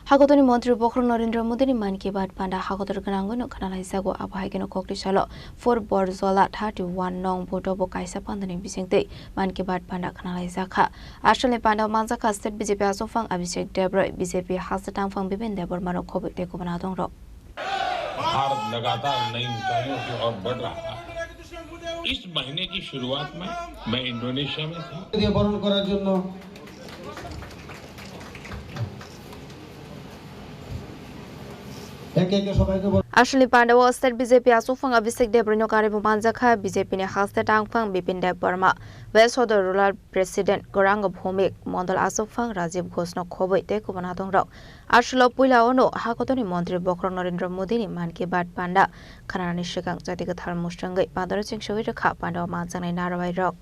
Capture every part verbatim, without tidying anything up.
Hakotorni Montri Bokhorok Narendra Modini Mann Ki Baat panda hakotor gwnangwi no khwnalaijago. Abo hai kheno kokti salo four Borjola thirty one nong vote o bo kaisa pandani bisingtwi Mann Ki Baat panda khwnalaijakha. Asalni panda o manjakha state B J P achukphang Abhishek Debbarma, B J P haste tangphang Bipin Debbarma no khobwi tei kubun adongrok. Bharat लगातार नई ऊंचाइयों की ओर बढ़ रहा है। इस महीने की शुरुआत में मैं इंडोनेशिया में था। দিয়ে বরণ করার জন্য একে একে সবাইকে বরণ Asalni panda o state B J P achukphang Abhishek Debbarma no karwi bo manjakha B J P ni haste tangphang Bipin Debbarma, West Sodor Rural President Gauranga Bhowmik, Mondol achukphang Rajiv Ghosh no khobwi tei kubun adongrok. Asalo puila o no hakotorni Montri Bokhorok Narendra Modini Mann Ki Baat panda khananani swkang chati kwthar mwswngwi pandani chengsawi rwkha panda o manjaknai narwai rok.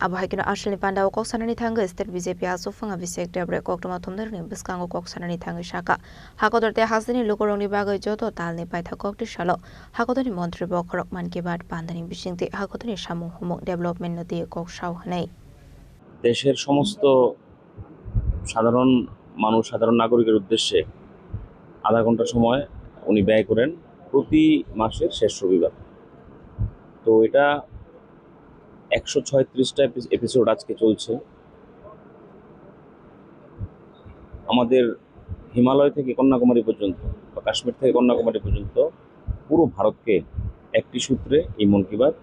Abo hai kheno asalni panda o kok sanani thangwi state B J P achukphang Abhishek Debbarma koktwma thumnarokni bwskango kok sanani thangwi sakha, hakotor tei hasteni lukurokni bagwi joto talni paithak kokti salo hakotorni Montri Bokhorok Mann Ki Baat pandani bisingtwi hakotorni samung humung development no twiwi kok sao hwnwi. দেশের সমস্ত সাধারণ মানুষ, সাধারণ নাগরিকের উদ্দেশ্যে আধা ঘন্টা সময় উনি ব্যয় করেন প্রতি মাসের শেষ রবিবার। তো এটা একশো ছয়ত্রিশটা এপি-, এপিসোড আজকে চলছে। আমাদের হিমালয় থেকে কন্যাকুমারী পর্যন্ত বা কাশ্মীর থেকে কন্যাকুমারী পর্যন্ত পুরো ভারতকে একটি সূত্রে এই মন কি বাত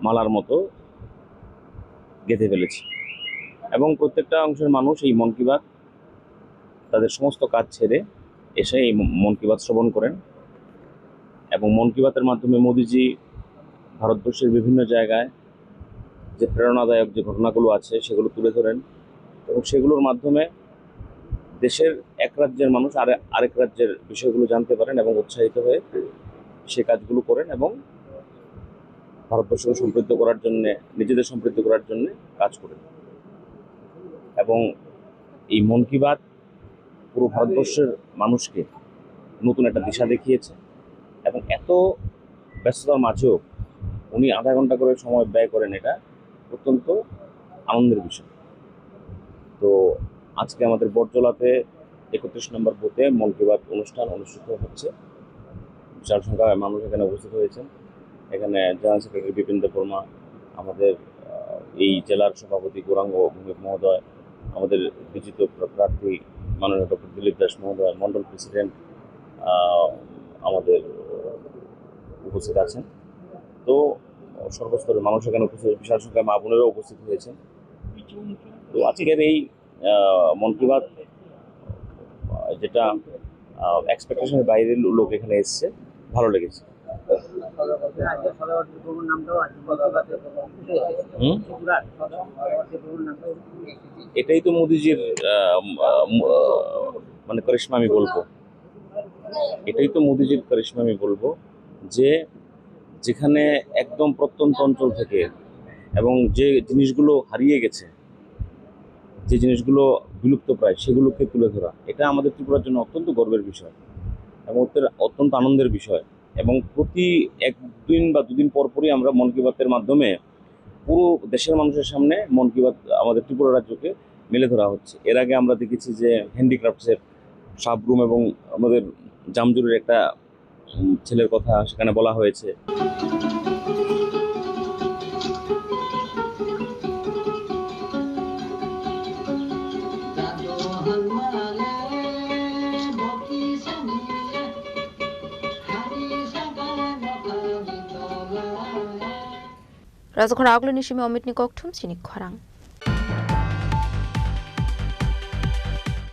মালার মতো গেঁথে ফেলেছে। এবং প্রত্যেকটা অংশের মানুষ এই মন কি বাত তাদের সমস্ত কাজ ছেড়ে এসে এই ম-, মন কি বাত শ্রবণ করেন। এবং মন কি বাতের মাধ্যমে মোদিজি ভারতবর্ষের বিভিন্ন জায়গায় যে প্রেরণাদায়ক যে ঘটনাগুলো আছে সেগুলো তুলে ধরেন এবং সেগুলোর মাধ্যমে দেশের এক রাজ্যের মানুষ আরে-, আরেক রাজ্যের বিষয়গুলো জানতে পারেন এবং উৎসাহিত হয়ে সে কাজগুলো করেন এবং ভারতবর্ষকে সমৃদ্ধ করার জন্যে, নিজেদের সমৃদ্ধ করার জন্যে কাজ করেন। এবং এই মন কি বাত পুরো ভারতবর্ষের মানুষকে নতুন একটা দিশা দেখিয়েছে এবং এত ব্যস্ততার মাঝেও উনি আধা ঘন্টা করে সময় ব্যয় করেন, এটা অত্যন্ত আনন্দের বিষয়। তো আজকে আমাদের বটজলাতে একত্রিশ নম্বর বুথে মন কি বাত অনুষ্ঠান অনুষ্ঠিত হচ্ছে। বিশাল সংখ্যায় মানুষ এখানে উপস্থিত হয়েছেন। এখানে জেনারেল সেক্রেটারি বিপিন দেববর্মা, আমাদের, আহ, এই জেলার সভাপতি গৌরাঙ্গ ভৌমিক মহোদয়, আমাদের বিজিত প্রার্থী মাননীয় ডক্টর দিলীপ দাস মহোদয়, মণ্ডল প্রেসিডেন্ট, আহ, আমাদের উপস্থিত আছেন। তো সর্বস্তরের মানুষ এখানে উপস্থিত, বিশাল সংখ্যায় মা বোনেরাও উপস্থিত হয়েছেন। তো আজকের এই, আহ, মন কি বাত, আহ, যেটা, আহ, এক্সপেকটেশনের বাইরে লো-, লোক এখানে এসছে, ভালো লেগেছে। হুম? এটাই তো মোদিজির, আহ, আহ, মানে করিশ্মা আমি বলবো। এটাই তো মোদিজির করিশ্মা আমি বলবো যে যেখানে একদম প্রত্যন্ত অঞ্চল থেকে এবং যে জিনিসগুলো হারিয়ে গেছে, যে জিনিসগুলো বিলুপ্তপ্রায়, সেগুলোকে তুলে ধরা, এটা আমাদের ত্রিপুরার জন্য অত্যন্ত গর্বের বিষয় এবং অত্যন্ত, অত্যন্ত আনন্দের বিষয়। এবং প্রতি একদিন বা দুদিন পর পরই আমরা মন কি বাতের মাধ্যমে পুরো দেশের মানুষের সামনে মন কি বাত আমাদের ত্রিপুরা রাজ্যকে মেলে ধরা হচ্ছে। এর আগে আমরা দেখেছি যে হ্যান্ডিক্রাফটসের সাবরুম এবং আমাদের জামজুরির একটা, উম, ছেলের কথা সেখানে বলা হয়েছে। Rajakhor Agluni simi Omitni kokthum chini khorang.